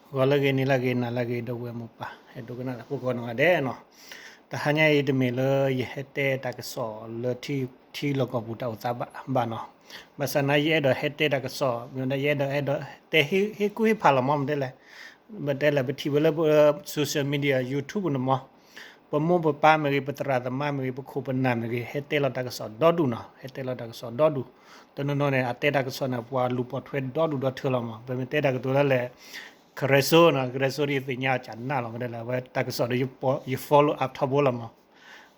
ဂီၤလၢအဂ့ၤ နံၤလၢအဂ့ၤ နၤလၢအဂ့ၤ ဒီပုၢ်ဝဲၢ်မိၢ်ပၢ် အဲၣ်ဒိးကနၣ်တၢ်ဖိကိးဂၤဒဲးနီၤ, တဟါညါအံၤတမ့ၢ်လၢယဟဲတဲတၢ်ကစီၣ်လၢ ထံလီၢ်ကီၢ်ပူၤတၢ်အိၣ်သးဘၣ်နီၤ, ဘၣ်ဆၣ်သနာ်က့ ယအဲၣ်ဒိးဟဲတဲတၢ်ကစီၣ် မ့ၢ်ဝဲဒၣ် ယအဲၣ်ဒိး အဲၣ်ဒိးတဲဟ့ၣ်ကူၣ်ဟ့ၣ်ဖးလီၤမး မ့ၢ်တဲလဲၣ်, မ့ၢ်တဲလဲၣ် ပထံၣ်ဝဲလၢ social media YouTube န့ၣ်မး ပမိၢ်ပပၢ်မ့ၢ်ဂ့ၤ ပသရၣ်သမါမ့ၢ်ဂ့ၤ ပခိၣ်ပနၢ်မ့ၢ်ဂ့ၤ ဟဲတဲလီၤတၢ်ကစီၣ်ဒီဒူၣ်နီၤ, ဟဲတဲလီၤတၢ်ကစီၣ်ဒီဒူၣ်, တနီၤနီၤန့ၣ် အတဲတၢ်ကစီၣ်န့ၣ် ပှၤလူၤပိာ်ထွဲဒီဒူၣ်ဒီထၢလီၤမး, ပမ့ၢ်တဲတၢ်ကတိၤလၢလဲၣ် ကရၢစိနီၤ, ကရၢစိဒ်ယသ့ၣ်ညါအီၤကနၣ်လီၤ မ့ၢ်တဲလဲၣ် အဝဲတၢ်ကစီၣ်ဒီး ယ follow up ထီဘိလီၤမး,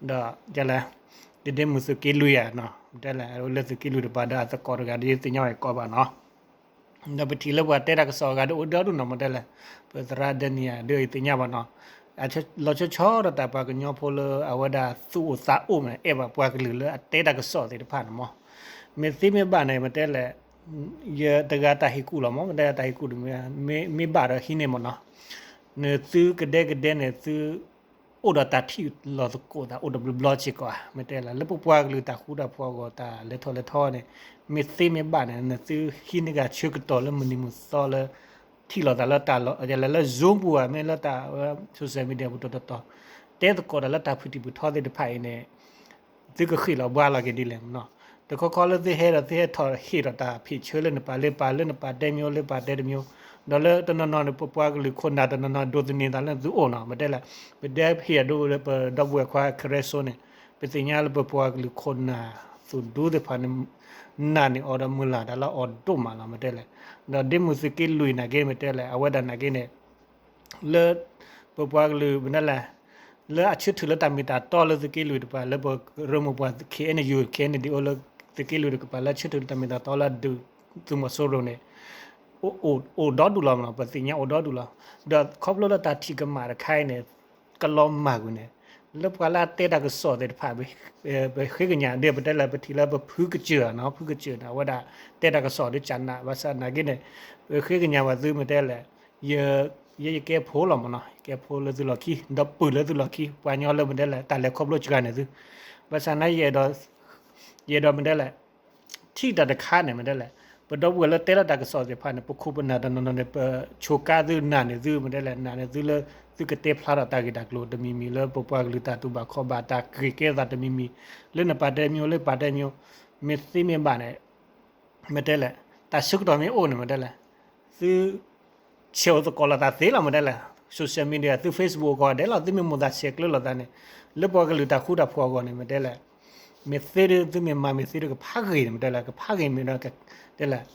ဒီးလဲၣ် ဒ်ဒ့မုၢ်သုးက့လွံၢ်ဧါနီၤ, မ့ၢ်တဲလဲၣ် အဝဲလၢသုးက့လွံၢ်တပၤဒီးအသကိးတဂၤဒီးယသ့ၣ်ညါအီၤကီးဘၣ်နီၤ ဒီးပထံၣ်လၢပှၤတဲတၢ်ကစီၣ်အဂၤဒီးအိၣ်ဒီဒူၣ်နီၤ မ့ၢ်တဲလဲၣ်, ပသရၣ်ဒဲနံယၤဒီးယသ့ၣ်ညါဘၣ်နီၤ, လီၤဆီဆီဒီးတၢ်ပှၤကညီဖိလၢအဝဲဒၣ်သူၣ်အိၣ်သးအိၣ်မ့ၢ် အဲၣ်ဘၣ်ပှၤကလုာ်လၢအတဲတၢ်ကစီၣ်သ့ၣ်တဖၣ်န့ၣ်မး, မ့ၢ်သ့မ့ၢ်ဘၣ်န့ၣ် မ့ၢ်တဲလဲၣ်, ယတဂၤတၢ်ဟ့ၣ်ကူၣ်လီၤမး မ့ၢ်တဲတၢ်ဟ့ၣ်ကူၣ်တမ့ၢ် မ့ၢ်ဘၣ်ဒီးဟံးန့ၢ်မးနီၤ, နသုကဒဲကဒဲန့ၣ် သု အိၣ်ဒီးတၢ်ထံၣ်လိာ်သကိးသးအိၣ်တဘျီဘျီစ့ၢ်ကီးဧါ မ့ၢ်တဲလဲၣ် လၢပပှၤကလုာ်တၢ်ဃူတၢ်ဖိးအဂီၢ် တၢ်လဲၤထီၣ်လဲၤထီန့ၣ် မ့ၢ်သ့မ့ၢ်ဘၣ်န့ၣ် နသုဟံးန့ၢ်က့ၤဆၢကတီၢ်လၢမုၢ်နံၤမုၢ်သီလၢ ထံၣ်လိာ်သးလၢတၢ်လီၢ် လၢ Zoom ပူၤဧါ မ့ၢ်လၢတၢ် social media ပူၤတီၤတီၤတီၤ တဲသကိးတၢ်လၢတၢ်ဖုၣ်တံၢ်ဖုၣ်ထီသ့ၣ်တဖၣ်အံၤန့ၣ် သုကဃ့ၢ်လီၤဘှါလီၤက့ၤဒ်လဲၣ်မးနီၤ, တခီခီလၢသုဟဲဒီးသုဟဲထီၣ်ဟ့ၣ်ထီၣ်တၢ်ဖံးဆၢလၢနပာ်လၢပာ်လၢနပာ်တဲမ့ၢ်အိၣ်လၢပာ်တဲတမ့ၢ်အိၣ်, ဒီးလၢတနီၤနီၤန့ၣ် ပပှၤကလုာ်ခိၣ်နၢ်တနီၤနီၤ ဒိးသန့ၤသးလၢသုအိၣ်နီၤ မ့ၢ်တဲလဲၣ်, ပဒဲဟ့ၣ်အဒိလၢပဒီပုၢ်ဝဲၢ်ခွါကရၢစိန့ၣ် ပသ့ၣ်ညါလၢပပှၤကလုာ်ခိၣ်နၢ်သူၣ်ဒူသ့ၣ်တဖၣ်န့ၣ် နာ်န့ၢ်အီၤဒီးမုၢ်လၢ်တၢ်လၢအီၤဒိၣ်မးလီၤ မ့ၢ်တဲလဲၣ်, ဒီးဒ့မုၢ်သုးက့လွံၢ်နာ်က့ မ့ၢ်တဲလဲၣ် အဝဲဒၣ်နာ်က့န့ၣ် လၢ ပပှၤကလုာ်မ့ၢ်တဲလဲၣ် လၢအဆၢထၢၣ်လၢတၢ်မ့ၢ်တၢ်တီလၢသုးက့လွံၢ်တကပၤ လၢပရၢမိၢ်ပှၢ် K N U K N D O လၢသုးက့လွံၢ်တကပၤ လၢအဆၢထၢၣ်လၢတၢ်မ့ၢ်တၢ်တီလၢအဒုးသုးမီၤစိရိၤန့ၣ် အိၣ်ဒီဒူၣ်လီၤမးနီၤ ပသ့ၣ်ညါအိၣ်ဒီဒူၣ်လီၤ. ဒီးခီဖျိလၢတၢ်ထံၣ်ကမၣ်တခါအံၤန့ၣ် ကလီၤမၢ်ကွံာ်န့ၣ် လၢပှၤလၢအတဲတၢ်ကစီၣ်သ့ၣ်တဖၣ် ပဃ့ကညးဒ်ပတဲလၢပထံၣ်လၢပဖုကစၢၢ်နီၤ ဖုကစၢၢ်န့ၣ် အဝဲဒၣ်တဲတၢ်ကစီၣ်ဒ်ကနၣ် ဘၣ်ဆၣ်နာ်က့န့ၣ် ပဃ့ကညးဘၣ်သုမ့ၢ်တဲလဲၣ် ယဲယကဲဖိလီၤမးနီၤ ယကဲဖိလၢသုလီၢ်ခံ ဒီးပုၢ်လၢသုလီၢ်ခံ ပှၤကညီလၢမ့ၢ်တဲလဲၣ် တၢ်လဲၤခီဖျိစှၤန့ၣ်သု ဘၣ်ဆၣ်နာ်က့ ယအဲၣ်ဒိးမ့ၢ်တဲလဲၣ် ထံၣ်တၢ်တခါန့ၣ် မ့ၢ်တဲလဲၣ် ပဒီပုၢ်ဝဲၢ်လၢတဲလီၤတၢ်ကစီၣ်သ့ၣ်တဖၣ်န့ၣ် ပခိၣ်ပနၢ်တနီၤနီၤန့ၣ် ပဆိးကါသုနာ်န့ၢ်သု မ့ၢ်တဲလဲၣ် နာ်န့ၢ်သုလၢ သုကတဲဖျါထီၣ်တၢ်ဂ့ၢ်တၢ်ကျိၤတမံၤမံၤ လၢပပှၤကလုာ်တၢ်တူၢ်ဘၣ်ခီၣ်ဘၣ် တၢ်ဂ့ၢ်ကဲထီၣ်သးတမံၤမံၤ လၢနပာ်တဲမ့ၢ်အိၣ်လၢပာ်တဲမ့ၢ်အိၣ် မ့ၢ်သ့မ့ၢ်ဘၣ်န့ၣ် မ့ၢ်တဲလဲၣ် တၢ်ဆၢကတီၢ်မ့ၢ်အိၣ်န့ၣ် မ့ၢ်တဲလဲၣ် သု ဆဲးအိၣ်သကိးလိာ်သးသ့လီၤ မ့ၢ်တဲလဲၣ် social media သု Facebook အဂီၢ်ဒဲးလီၤ သုမ့ၢ်မိၣ်သးဆဲးကျၢလိာ်သးန့ၣ် လၢပှၤကလုာ်တၢ်ဃူတၢ်ဖိးအဂီၢ်န့ၣ် မ့ၢ်တဲလဲၣ် မ့ၢ်သ့ဒီး သုမ့ၢ်မၤမ့ၢ်သ့ဒီးကဖးဂ့ၤန့ၣ် မ့ၢ်တဲလဲၣ် ကဖးဂ့ၤမ့ၢ်ဒီး တဲလဲၣ်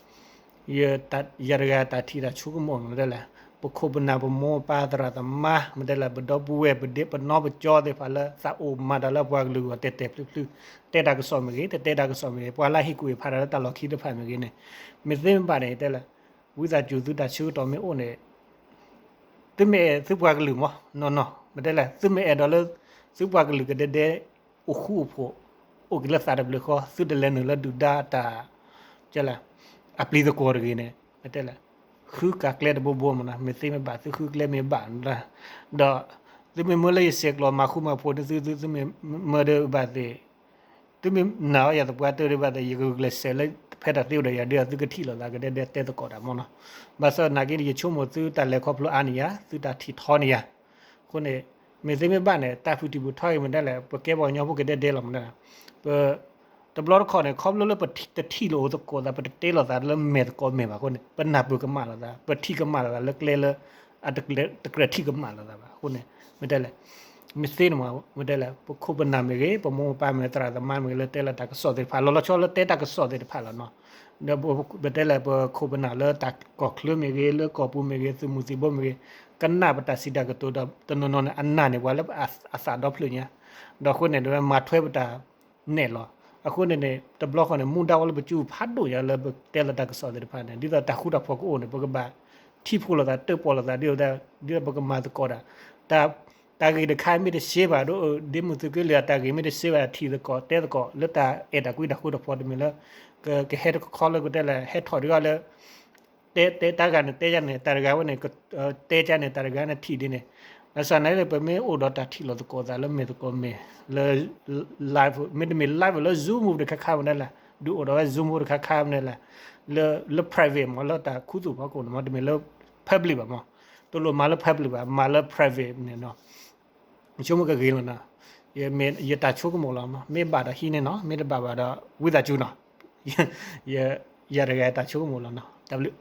ယတၢ် ယၤတဂၤတၢ်ထံၣ်တၢ်ဆိကမိၣ်န့ၣ် မ့ၢ်တဲလဲၣ် ပခိၣ်ပနၢ်ပမိၢ်ပၢ်သရၣ်သမါ မ့ၢ်တဲလဲၣ် ပဒီပုၢ်ဝဲၢ် ပဒ့ပနီပကၠီသ့ၣ်တဖၣ်လၢသးအိၣ်မၤတၢ်လၢပှၤကလုာ်အဂီၢ် တဲာ်တဲာ်ဖျုးဖျုး တဲတၢ်ကစီၣ်မ့ၢ်ဂ့ၤ တတဲတၢ်ကစီၣ်မ့ၢ်ဂ့ၤ ပှၤလၢဟ့ၣ်ကူၣ်ဟ့ၣ်ဖးတၢ်လၢတၢ်လီၢ်ခံတဖၣ်မ့ၢ်ဂ့ၤန့ၣ် မ့ၢ်သ့မ့ၢ်ဘၣ်န့ၣ် တဲလဲၣ် ဝံသးစူၤသုတၢ်ဆၢကတီၢ်မ့ၢ်အိၣ်န့ၣ် သုမ့ၢ်အဲၣ်သုပှၤကလုာ်မး နီၢ်နီၢ် မ့ၢ်တဲလဲၣ် သုမ့ၢ်အဲၣ်ဒိးလၢ သုပှၤကလုာ်ကဒဲဒဲ အိၣ်ဃူအိၣ်ဖိး အိၣ်က့ၤလၢသးတဘျုးဃီ သုတလဲၤနုာ်လၢဒုၣ်ဒါတၢ် ကဲလဲၣ် အပျံၤသကိးတဂ့ၤန့ၣ် မ့ၢ်တဲလဲၣ် ဃုကၤကျဲတဘိဘိမ့ၢ်နီၤ မ့ၢ်သ့မ့ၢ်ဘၣ် သုဃုကျဲမ့ၢ်ဘၣ် ဒီး သုမ့ၢ်မၢလၢယဆဲးကျိးမၤဃူမၤဖိးန့ၢ်သု သုမ့ၢ်မၢဒီးဘၣ်သ့ၣ် သုမ့ၢ်နာ်အီၤယၤသပှၢ်တၢၢ်ဒံးဘၣ်သ့ၣ် ယကဂုာ်ကျဲးစၢးလၢဖဲတၢ်သ့အိၣ်ဒီးယၤဒီး သုကထံၣ်လိာ်သးကဒဲဒဲတဲသကိးတၢ်မ့ၢ်နီၤ. ဘၣ်ဆၣ်နာ်က့န့ၣ် ယဆိကမိၣ်သုတၢ်လဲၤခီဖျိအါန့ၢ်ယၤ သုတၢ်ထံၣ်ထီန့ၢ်ယၤ. အဃိန့ၣ် မ့ၢ်သ့မ့ၢ်ဘၣ်န့ၣ် တၢ်ဖုၣ်တံၢ်ဖုၣ်ထီအံၤမ့ၢ်ဒ်လဲၣ် ပကဲပှၤကညီဖိကဒဲဒဲလီၤမ့ၢ်ဒ်လဲၣ်. ပ တဘျီတခီၣ်န့ၣ် ခီဖျိလၢပတထံၣ်လိာ်အိၣ်သကိးသး ပတတဲလိာ်သးလၢမဲာ်သကိးမဲာ်ဘၣ်အဃိန့ၣ် ပနၢ်ပၢၢ်ကမၣ်လိာ်သး ပထံၣ်ကမၣ်လိာ်သးလၢကျဲလၢ အတကြၢးထံၣ်ကမၣ်လိာ်သးဘၣ်အဃိန့ၣ် မ့ၢ်တဲလဲၣ် မ့ၢ်သ့န့ၣ်မ့ၢ်တဲလဲၣ် ပခိၣ်ပနၢ်မ့ၢ်ဂ့ၤ ပမိၢ်ပပၢ်မ့ၢ်ဂ့ၤ သရၣ်သမါမ့ၢ်ဂ့ၤ လၢတဲလီၤတၢ်ကစီၣ်သ့ၣ်တဖၣ် လီၤလီၤဆီလၢတဲတၢ်ကစီၣ်သ့ၣ်တဖၣ်လီၤနီၤ. ဒီးပတဲလဲၣ် ပခိၣ်ပနၢ်လၢတၢ်ကီၢ်ချၢမ့ၢ်ဂ့ၤ လၢကီၢ်ပူၤမ့ၢ်ဂ့ၤ သုးမုၢ်သံၣ်ဘိမ့ၢ်ဂ့ၤ ကနၣ်ပတၢ်စံးတၢ်ကတိၤဒီး တနီၤနီၤန့ၣ် အနာ်န့ၢ်ပှၤလၢအသးဒီဖျၢၣ်ညါ ဒီးအဃိန့ၣ် မၤထွဲပတၢ်နဲၣ်လီၤ. အဃိန့ၣ်န့ၣ် တဘျီဃီန့ၣ် မူဒါဝဲလၢပစုဖးဒိၣ်ညါလၢပတဲလီၤတၢ်ကစီၣ်သ့ၣ်တဖၣ်န့ၣ် ဒ်သိးတၢ်ဃူတၢ်ဖိးကအိၣ်န့ၣ် ပကဘၣ်ထံၣ်ဖိလိာ်သး တၢၣ်ပီၣ်လိာ်သး ဒ်သိးပကမၤသကိးတၢ် တၢ်ဂ့ၢ်တခါမ့ၢ်တရှဲဘၣ်ဒီး ဒ့မုၢ်သုးက့လွံၢ်အတၢ်ဂ့ၢ်မ့ၢ်တရှဲဘၣ် ထံၣ်သကိးတဲသကိး လၢတၢ်အဲၣ်တၢ်ကွံတၢ်ဃူတၢ်ဖိးတမ့ၢ်လၢ ကဟဲတခီလၢကတဲလဲၣ် ဟဲထီၣ်ဒံးအီၤလၢ တဲတဲတၢ်ဂၤန့ၣ် တဲယၤန့ၣ် တၢ်တဂၤဝဲန့ၣ် တဲယၤန့ၣ် တၢ်တဂၤန့ၣ်ထံၣ်ဒ်န့ၣ် ဘၣ်ဆၣ်နာ်က့န့ၣ် ပမ့ၢ်အိၣ်ဒီးတၢ်ထံၣ်လိာ်သကိးသးလၢမဲာ်သကိးမဲာ် လၢ live မ့တမ့ၢ် live လၢ Zoom တခါခါမ့ၢ်ဒ်လဲၣ် ဒုးအိၣ်ဒီးဝဲ Zoom တခါခါမ့ၢ်ဒ်လဲၣ် လၢ private မ့ၢ်လၢတၢ်ခူသူၣ်ဖီခိၣ်န့ၣ်မ့ၢ် တမ့ၢ်လၢ public ဘၣ်မ့ၢ် တလိၣ်မၤလၢ public ဘၣ်, မၤလၢ private န့ၣ်နီၤ. ဆိကမိၣ်ကဂ့ၤလီၤနီၤ. ယတၢ်ဆိကမိၣ်လီၤ, မ့ၢ်ဘၣ်ဒီးဟံးန့ၢ်နီၤ, မ့ၢ်တဘၣ်ဘၣ်ဒီး ဝံသးစူၤနီၤ. ယတဂၤတၢ်ဆိကမိၣ်လီၤနီၤ. တၢ်ဘျုး